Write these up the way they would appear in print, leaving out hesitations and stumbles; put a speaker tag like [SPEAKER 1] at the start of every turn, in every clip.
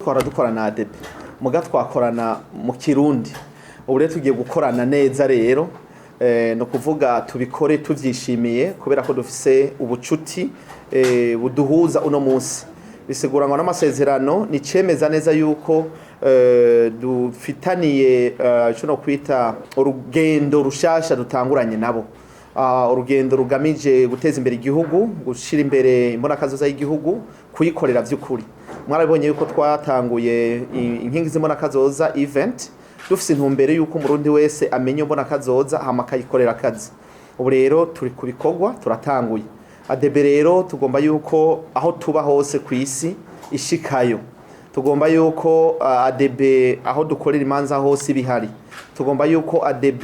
[SPEAKER 1] Twara dukorana na ADB, muga twakorana mu Kirundi. Ubu rero tugiye gukorana neza rero, no kuvuga tubikore tuvyishimiye kubera ko dufise ubucuti buduhuza uno munsi. Bisigura ngo n'amasezerano ni cemeza neza yuko dufitaniye ico no kwita urugendo rushasha dutanguranye nabo, urugendo rugamije guteza imbere igihugu, gushira imbere imbonakazoza y'igihugu, kuyikorera vy'ukuri. Mwarabibonye yuko twatanguye inkingi z'imbonakazoza event, dufise intumbero yuko Umurundi wese amenya imbonakazoza hama akayikorera akazi. Ubu rero turi ku bikorwa, turatanguye. ADB rero tugomba yuko aho tuba hose ku isi ishikayo. Tugomba yuko ADB aho dukorera imanza hose bihari. Tugomba yuko ADB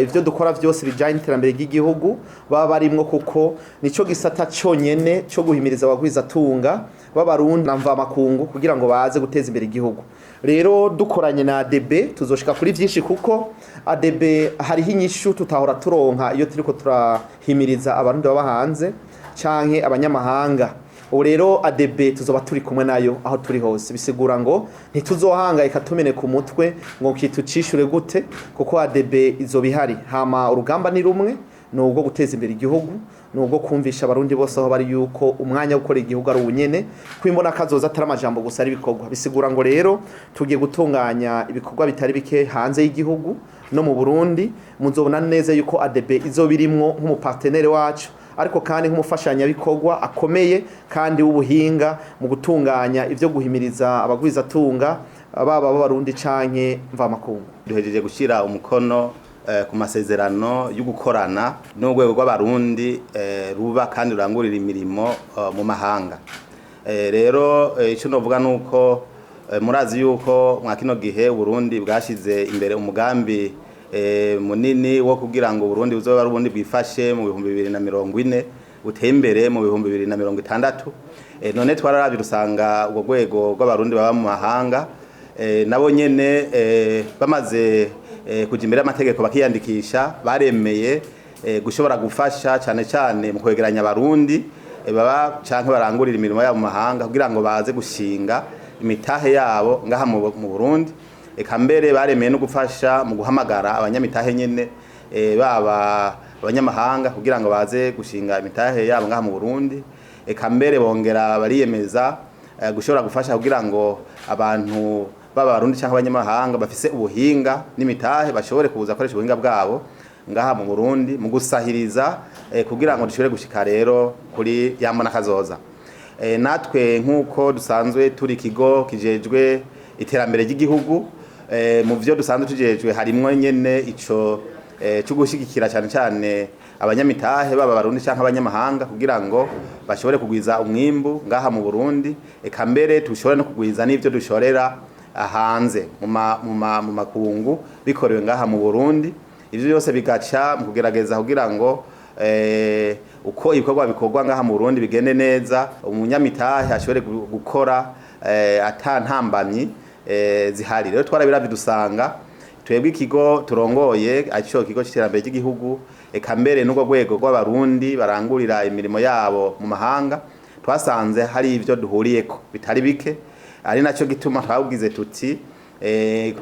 [SPEAKER 1] ivyo dukora vyose bijanye n'iterambere ry'igihugu baba barimwo, kuko nico gisata conyene co guhimiriza abagwizatunga b'Abarundi na mvamakungu kugira ngo baze guteza imbere igihugu. Rero dukoranye na ADB tuzoshika kuri vyinshi, kuko ADB hariho inyishu tutahora turonka iyo turiko turahimiriza Abarundi baba hanze canke abanyamahanga. Ubu rero ADB tuzoba turi kumwe nayo aho turi hose. Bisigura ngo ntituzohangayika tumeneka umutwe ngo kitucishure gute, kuko ADB izoba ihari. Hama urugamba ni rumwe, ni ubwo guteza imbere igihugu, ni ubwo kumvisha Abarundi bose aho bari yuko umwanya wo gukora igihugu ari uwunyene, ko imbona kazoza atari amajambo gusa, ari ibikorwa. Bisigura ngo rero tugiye gutunganya ibikorwa bitari bike hanze y'igihugu no mu Burundi. Muzobona neza yuko ADB izoba irimwo nk'umupartenere wacu, ariko kandi nk'umufashanyabikorwa akomeye kandi w'ubuhinga mu gutunganya ivyo guhimiriza abagwizatunga, baba b'Abarundi canke mvamakungu.
[SPEAKER 2] Duhejeje gushyira umukono ku masezerano yo gukorana n'urwego rw'Abarundi ruba kandi rurangurira imirimo mu mahanga. Rero icyo novuga ni uko murazi yuko mwa kino gihe Uburundi bwashize imbere umugambi munini wo kugira ngo Uburundi buzobe ari ubundi bwifashe mu 2040, buteye imbere mu 2060. None twararavye usanga urwo rwego rw'Abarundi baba mu mahanga nabo nyene bamaze kuja imbere y'amategeko bakiyandikisha, baremeye gushobora gufasha cane cane mu kwegeranya Abarundi baba canke barangurira imirimo yabo mu mahanga kugira ngo baze gushinga imitahe yabo ngaha mu Burundi. Eka mbere baremeye no gufasha mu guhamagara abanyamitahe nyene, baba abanyamahanga, kugira ngo baze gushinga imitahe yabo ngaha mu Burundi. Eka mbere bongera bariyemeza gushobora gufasha kugira ngo abantu baba Abarundi cyangwa abanyamahanga bafise ubuhinga n'imitahe bashobore kuza gukoresha ubuhinga bwabo ngaha mu Burundi mu gusahiriza kugira ngo dushobore gushika rero kuri ya mbona kazoza. Natwe nk'uko dusanzwe turi ikigo kijejwe iterambere ry'igihugu, mu vyo dusanzwe tujejwe harimwo nyene ico cyo gushigikira cyane cyane abanyamitahe, baba Abarundi canke abanyamahanga, kugira ngo bashobore kugwiza umwimbu ngaha mu Burundi, eka mbere tushobore no kugwiza n'ivyo dushorera hanze mu makungu bikorewe ngaha mu Burundi. Ivyo byose bigaca mu kugerageza kugira ngo uko ibikorwa bikorwa ngaha mu Burundi bigende neza, umunyamitahe ashobore gukora ata ntambamyi zihari. Rero twarabiravye dusanga twebwe ikigo turongoye, arico kigo c'iterambere ry'igihugu, eka mbere n'urwo rwego rw'Abarundi barangurira imirimo yabo mu mahanga, twasanze hari ivyo duhuriyeko bitari bike, ari naco gituma twabwize tuti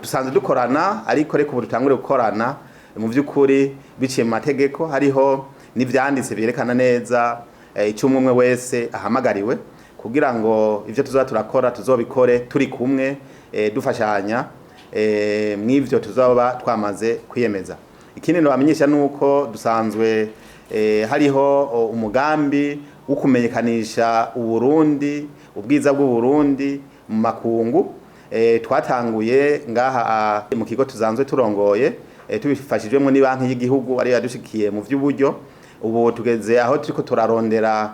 [SPEAKER 2] dusanzwe dukorana, ariko reka ubu dutangure gukorana mu vy'ukuri biciye mu mategeko, hariho n'ivyanditse byerekana neza ico umwe umwe wese ahamagariwe, kugira ngo ivyo tuzoba turakora tuzobikore turi kumwe, dufashanya mw'ivyo tuzoba twamaze kwiyemeza. Ikindi nobamenyesha nuko dusanzwe hariho umugambi wo kumenyekanisha Uburundi, ubwiza bw'Uburundi mu makungu, twatanguye ngaha mu kigo tuzanzwe turongoye, tubifashijwemo ni banki y'igihugu ariyo yadushikiye mu vy'uburyo. Ubu tugeze aho turiko turarondera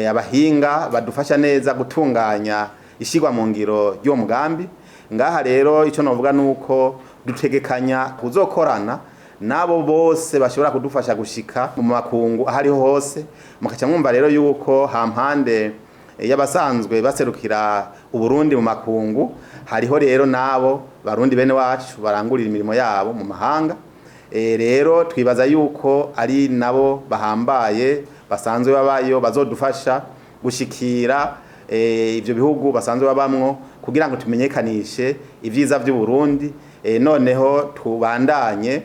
[SPEAKER 2] abahinga badufasha neza gutunganya ishigwa mu ngiro ry'uwo mugambi ngaha. Rero ico novuga nuko dutegekanya kuzokorana nabo bose bashobora kudufasha gushika mu makungu aho ariho hose. Mukaca mwumva rero yuko hampande y'abasanzwe baserukira Uburundi mu makungu, hariho rero nabo Barundi bene wacu barangurira imirimo yabo mu mahanga. Rero twibaza yuko ari nabo bahambaye basanzwe babayo bazodufasha gushikira ivyo bihugu basanzwe babamwo. Kugira ngo tumenyekanishe ivyiza vy'u Burundi, noneho tubandanye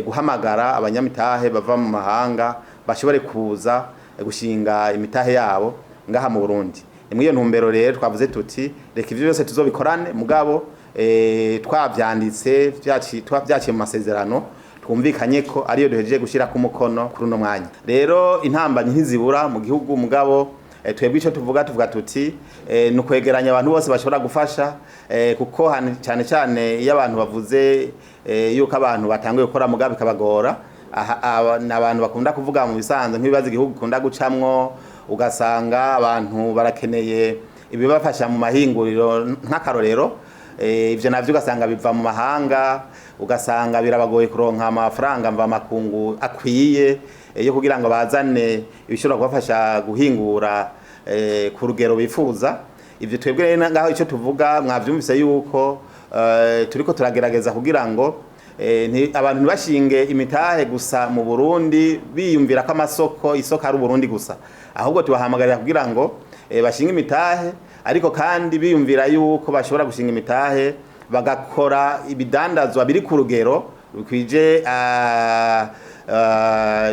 [SPEAKER 2] guhamagara abanyamitahe bava mu mahanga bashobore kuza gushinga imitahe yabo ngaha mu Burundi. Ni muri iyo ntumbero rero twavuze tuti reka ivyo byose tuzobikorane, mugabo twavyanditse, vyaciye mu masezerano twumvikanye ko ariyo duhejeje gushyira ku mukono kuri uno mwanya. Rero intambanyi ntizibura mu gihugu, mugabo twebwe icyo tuvuga tuti ni ukwegeranya abantu bose bashobora gufasha, kuko cyane cyane iyo abantu bavuze yuko abantu batanguye gukora mugabo bikabagora, ni abantu bakunda kuvuga mu bisanzwe nk'ibibazo igihugu gikunda gucamwo, ugasanga abantu barakeneye ibibafasha mu mahinguriro nk'akarorero. Ivyo navyo ugasanga biva mu mahanga, ugasanga birabagoye kuronka amafaranga mva makungu akwiye yo kugira ngo bazane ibishobora kubafasha guhingura ku rugero bifuza. Ivyo twebwe rero ngaho icyo tuvuga, mwavyumvise yuko turiko turagerageza kugira ngo abantu ntibashinge imitahe gusa mu Burundi biyumvira ko amasoko isoko ari Uburundi gusa, ahubwo tubahamagarira kugira ngo bashinge imitahe, ariko kandi biyumvira yuko bashobora gushinga imitahe bagakora ibidandazwa biri ku rugero bikwije,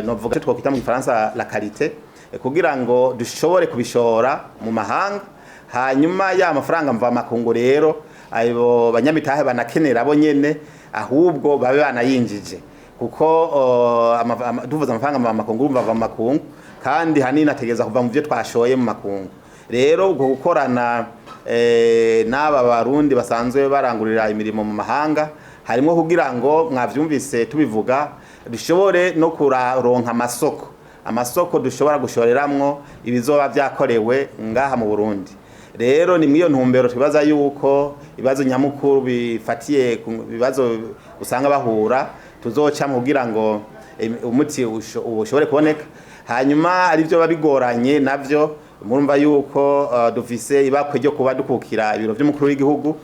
[SPEAKER 2] novuga icyo twakwita mu gifaransa la qualité, kugira ngo dushobore kubishora mu mahanga. Hanyuma ya mafaranga mva makungu rero abo banyamitahe banakenera bo nyene, ahubwo babe banayinjije, kuko tuvuze amafaranga mva makungu, urumva ava mu makungu, kandi hanini ategereza kuva mu byo twashoye mu makungu. Rero ubwo gukorana n'aba Barundi basanzwe barangurira imirimo mu mahanga harimo kugira ngo, mwavyumvise tubivuga, dushobore no kuronka amasoko dushobora gushoreramwo ibizoba vyakorewe ngaha mu Burundi. Rero ni mw'iyo ntumbero twibaza yuko ibibazo nyamukuru bifatiye ku bibazo usanga bahura tuzoca kugira ngo umuti ushobore kuboneka. Hanyuma ari byo babigoranye navyo, murumva yuko dufise ibakwe ryo kuba dukukira ibiro vy'umukuru w'igihugu.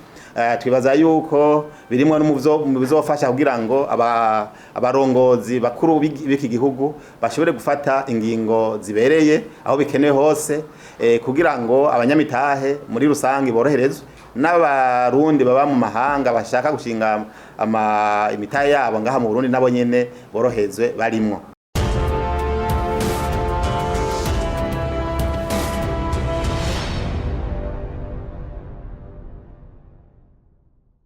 [SPEAKER 2] Twibaza yuko birimwo no mu bizofasha kugira ngo abarongozi bakuru b'iki gihugu bashobore gufata ingingo zibereye aho bikenewe hose, kugira ngo abanyamitahe muri rusange boroherezwe, n'Abarundi baba mu mahanga bashaka gushinga imitahe yabo ngaha mu Burundi nabo nyene boroherezwe barimwo.